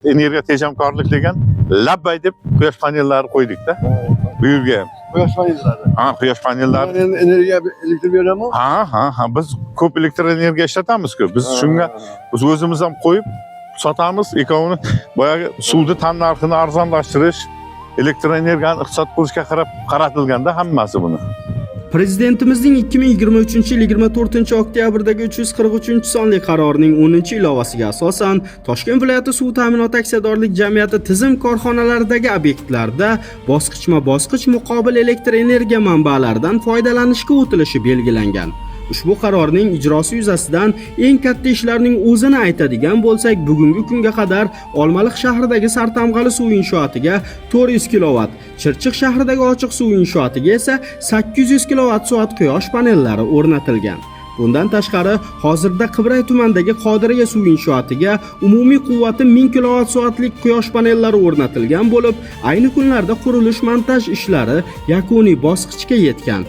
Energiya tejamkorlik degan, labbay deb quyosh panellari qo'ydikda bu yerga ham. Quyosh panellari. Ha, quyosh panellari. Panel energiya, elektr beradimi? Ha, biz ko'p elektr energiya ishlatamizku biz. Shunga biz o'zimiz ham qo'yib sotamiz, ikkovini boyagi suvni tannarxini arzonlashtirish, elektr energiyani iqtisod qilishga qarab qaratilganda hammasi buni. Prezidentimizning 2023-yil 24-oktyabrdagi 343-sonli qarorining 10-ilovasiga asosan Toshkent viloyati suv ta'minoti aksiyadorlik jamiyati tizim korxonalaridagi obyektlarda bosqichma-bosqich muqobil elektr energiya manbalaridan foydalanishga o'tilishi belgilangan. Ushbu qarorning ijrosi yuzasidan eng katta ishlarning o'zini aytadigan bo'lsak, bugungi kunga qadar Olmaliq shahridagi Sartamg'ali suv inshoatiga 400 kilovat, Chirchiq shahridagi ochiq suv inshoatiga esa 800 kilovat soat quyosh panellari o'rnatilgan. Bundan tashqari, hozirda Qibray tumanidagi Qodiriya suv inshoatiga umumiy quvvati 1000 kilovat soatlik quyosh panellari o'rnatilgan bo'lib, ayni kunlarda qurilish montaj ishlari yakuniy bosqichga yetgan.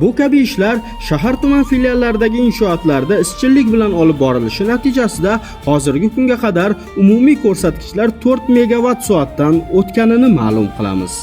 Bu kabi ishlar shahar tuman filiallaridagi inshootlarda izchillik bilan olib borilishi natijasida hozirgi kunga qadar umumiy ko'rsatkichlar 4 megavatt soatdan o'tganini ma'lum qilamiz.